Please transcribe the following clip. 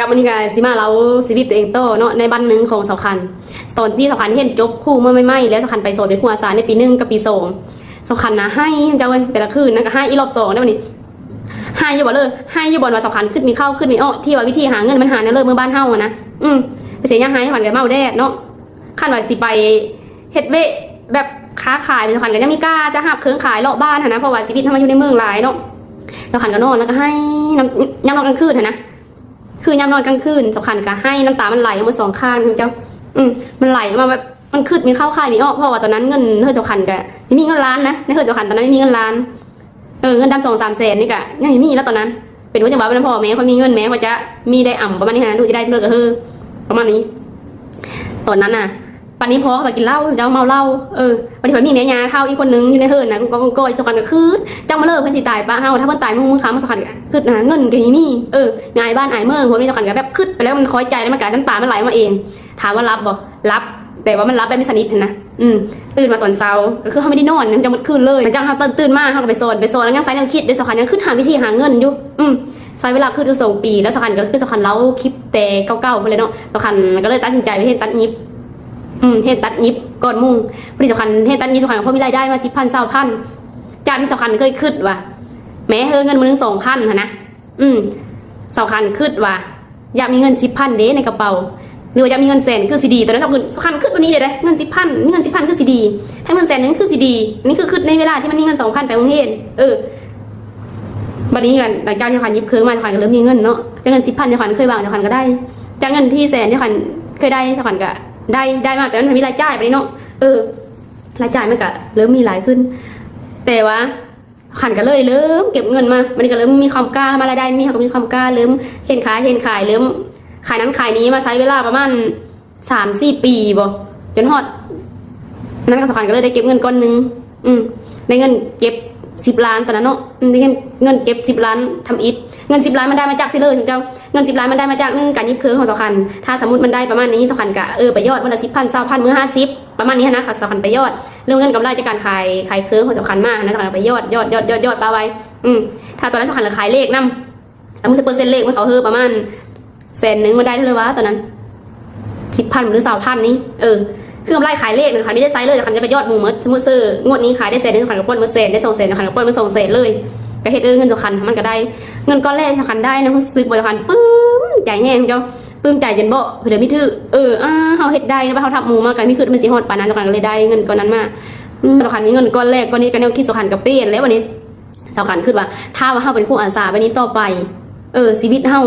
ກັບມື້ນີ້ກໍຊິມາເລົ່າຊີວິດຕົວເອງຕໍ່ເນາະ ໃນບັ້ນໜຶ່ງຂອງສາວຂັນ. ຕອນທີ່ສາວຂັນຮຽນຈົບຄູເມື່ອໃໝ່ໆ ແລ້ວສາວຂັນໄປສອນເປັນຄູອາສາໃນປີໜຶ່ງກັບປີສອງ ສາວຂັນນະໄຫ້ເຈົ້າເອີຍ ແຕ່ລະຄືນນະກໍໄຫ້ອີກລອບສອງແລ້ວບັດນີ້. ໄຫ້ຢູ່ບໍ່ເລີ ໄຫ້ຢູ່ບ່ອນວ່າສາວຂັນຄຶດມີເຂົ້າຄຶດມີອອກ ທີ່ວ່າວິທີຫາເງິນມັນຫາແນວເລີກເມືອງບ້ານເຮົາຫັ້ນນະ. ອືມ ໄປເສຍຫຍັງໄຫ້ ສາວຂັນກໍເມົາແດດເນາະ. ຄັນວ່າຊິໄປເຮັດວຽກແບບຄ້າຂາຍ ສາວຂັນກໍຍັງມີກ້າຈະຮັບເຄື່ອງຂາຍເລາະບ້ານຫັ້ນນະ ເພາະວ່າຊີວິດເຮົາມາຢູ່ໃນເມືອງຫຼາຍເນາະ. ສາວຂັນກໍນອນ ແລ້ວກໍໄຫ້ນຳ ຍາມນອນກາງຄືນຫັ້ນນະ ຄືຍາມນອນກາງຄືນ ສາວຂັນກໍໄຫ້ ນ້ຳຕາມັນໄຫຼອອກມາສອງຂ້າງເຈົ້າ. ອືມ ມັນໄຫຼອອກມາແບບ ມັນຄຶດມີເຂົ້າຄາຍມີອອກ ເພາະວ່າຕອນນັ້ນເງິນເຮືອນສາວຂັນກໍ ມີເງິນລ້ານນະ ໃນເຮືອນສາວຂັນຕອນນັ້ນມີເງິນລ້ານ. ເອີ ເງິນດຳສອງສາມແສນນີ້ກະຍັງມີແລ້ວຕອນນັ້ນ. ເປັນວ່າຈັ່ງວ່າ ເພາະວ່າແມ່ຂ້ອຍມີເງິນ ແມ່ຂ້ອຍຈະມີໄດ້ອຳປະມານນີ້ຫັ້ນນະ ລູກຈະໄດ້ເລີກກັບເຮີ ປະມານນີ້. ຕອນນັ້ນນະ ປານນີ້ພໍ່ຂ້ອຍກໍກິນເຫຼົ້າ ເຈົ້າເມົາເຫຼົ້າ. ເອີ ບັດນີ້ຂ້ອຍມີແມ່ຍ່າເຖົ້າອີກຄົນໜຶ່ງຢູ່ໃນເຮືອນນະ ກໍກ້ອຍ ສາວຂັນກໍຄຶດ ຈັ່ງມາເລີກເພິ່ນຊິຕາຍປະເຮົາ ຖ້າເພິ່ນຕາຍມື້ ມື້ຄ່ຳ ສາວຂັນກໍຄຶດຫາເງິນກໍຍັງມີ. ເອີ ອາຍບ້ານອາຍເມືອງ ພວກນີ້ ສາວຂັນກໍແບບຄຶດໄປແລ້ວ ມັນຄອຍໃຈ ແລ້ວມັນກໍ ນ້ຳຕາມັນໄຫຼອອກມາເອງ. ຖາມວ່າຫຼັບບໍ່? ຫຼັບ ແຕ່ວ່າມັນຫຼັບແບບມີສະໜິດຫັ້ນນະ. ອືມ ຕື່ນມາຕອນເຊົ້າ ກໍຄືເຮົາບໍ່ໄດ້ນອນ ຍັງຈະໝົດຄືນເລີຍ. ຫຼັງຈາກເຮົາຕື່ນ ຕື່ນມາ ເຮົາກໍໄປສອນ ໄປສອນ ແລ້ວຍັງໃສ່ແນວຄິດເດ້ ສາວຂັນຍັງຄຶດຫາວິທີຫາເງິນຢູ່. ອືມ ໃຊ້ເວລາຄຶດຢູ່ສອງປີ ແລ້ວສາວຂັນກໍຄືສາວຂັນເລົ່າຄລິບແຕ່ເກົ່າໆພຸ້ນແຫຼະເນາະ. ສາວຂັນກໍເລີຍຕັດສິນໃຈໄປຮຽນຕັດຫຍິບ. ອືມ ຮຽນຕັດຫຍິບກ່ອນໝູ່. ພໍດີສາວຂັນຮຽນຕັດຫຍິບ ສາວຂັນກໍພໍມີລາຍໄດ້ມາສິບພັນ ຊາວພັນ ຈາກທີ່ສາວຂັນເຄີຍຄຶດວ່າ ແມ້ເຮີເງິນມື້ໜຶ່ງສອງພັນຫັ້ນນະ. ອືມ ສາວຂັນຄຶດວ່າ ຢາກມີເງິນສິບພັນເດ້ໃນກະເປົາ ຫຼືວ່າຢາກມີເງິນແສນຄືຊິດີ. ຕອນນັ້ນສາວຂັນຄຶດແບບນີ້ເລີຍເດ້ ເງິນສິບພັນ ມີເງິນສິບພັນຄືຊິດີ ຖ້າເງິນແສນໜຶ່ງຄືຊິດີ. ນີ້ຄືຄຶດໃນເວລາທີ່ມັນມີເງິນສອງພັນໄປໂຮງຮຽນ. ເອີ ບັດນີ້ກັນ ຫຼັງຈາກທີ່ສາວຂັນຫຍິບເຄື່ອງມາ ສາວຂັນກໍເລີ່ມມີເງິນເນາະ. ຈາກເງິນສິບພັນ ສາວຂັນເຄີຍຫວັງ ສາວຂັນກໍໄດ້. ຈາກເງິນທີ່ແສນ ສາວຂັນເຄີຍໄດ້ ສາວຂັນກໍໄດ້ ໄດ້ມາ ແຕ່ມັນມີລາຍຈ່າຍບັດນີ້ເນາະ. ເອີ ລາຍຈ່າຍມັນກໍເລີ່ມມີຫຼາຍຂຶ້ນ ແຕ່ວ່າ ສາວຂັນກໍເລີຍເລີ່ມເກັບເງິນມາ. ບັດນີ້ກໍເລີ່ມມີຄວາມກ້າມາ ລາຍໄດ້ມີ ເຮົາກໍມີຄວາມກ້າ ເລີ່ມເຫັນຂາຍ ເຫັນຂາຍ ເລີ່ມຂາຍນັ້ນຂາຍນີ້ມາ ໃຊ້ເວລາປະມານສາມສີ່ປີບໍ ຈົນຮອດນັ້ນ ສາວຂັນກໍເລີຍໄດ້ເກັບເງິນກ້ອນໜຶ່ງ. ອືມ ໄດ້ເງິນເກັບສິບລ້ານຕອນນັ້ນເນາະ. ອືມ ໄດ້ເງິນ ເງິນເກັບສິບລ້ານທຳອິດ. ເງິນສິບລ້ານມັນໄດ້ມາຈາກຊິເລີຍ ເຈົ້າ ເງິນສິບລ້ານມັນໄດ້ມາຈາກ ໜຶ່ງ ການຫຍິບເຄື່ອງຂອງສາວຂັນ. ຖ້າສົມມຸດມັນໄດ້ປະມານນີ້ ສາວຂັນກໍ ເອີ ໄປຢອດມື້ລະສິບພັນ ຊາວພັນ ມື້ຫ້າສິບ ປະມານນີ້ຫັ້ນນະ. ສາວຂັນໄປຢອດ ເລື່ອງເງິນກຳໄລຈາກການຂາຍ ຂາຍເຄື່ອງຂອງສາວຂັນມາຫັ້ນນະ ສາວຂັນໄປຢອດ ຢອດ ຢອດ ຢອດ ຢອດປະໄວ້. ອືມ ຖ້າຕອນນັ້ນສາວຂັນກໍຂາຍເລກນຳ ແລ້ວມັນເປີເຊັນເລກມັນເຂົ້າເຮີປະມານແສນໜຶ່ງ ມັນໄດ້ເທົ່າໃດວະຕອນນັ້ນ ສິບພັນ ຫຼື ຊາວພັນນີ້. ເອີ ຄືກຳໄລຂາຍເລກນະ ສາວຂັນມີໄດ້ໃຊ້ເລີຍ ສາວຂັນຈະໄປຢອດໝູ່ໝົດ. ສົມມຸດຊື້ງວດນີ້ຂາຍໄດ້ແສນໜຶ່ງ ສາວຂັນກໍປ່ອຍໝົດແສນ ໄດ້ສອງແສນ ສາວຂັນກໍປ່ອຍໝົດສອງແສນເລີຍ. ກໍເຮັດ ເອີ ເງິນສາວຂັນມັນກໍໄດ້ ເງິນກ້ອນແລກສາວຂັນໄດ້ນະ ຮູ້ສຶກວ່າສາວຂັນປຶ້ມໃຈແຮງເຈົ້າ. ປຶ້ມໃຈຈົນບອກເພິ່ນເດີ ມີຖືກ ເອີ ອາ ເຮົາເຮັດໄດ້ນະ ເຮົາທຳໝູ່ມາ ກໍມີຄຶດມັນຊິຮອດປານນັ້ນ ສາວຂັນກໍເລີຍໄດ້ເງິນກ້ອນນັ້ນມາ. ອືມ ສາວຂັນມີເງິນກ້ອນແລກກ້ອນນີ້ ກໍແນວຄິດສາວຂັນກໍປ່ຽນແລ້ວບັດນີ້. ສາວຂັນຄຶດວ່າ ຖ້າວ່າເຮົາເປັນຄູອາສາແບບນີ້ຕໍ່ໄປ ເອີ ຊີວິດເຮົາ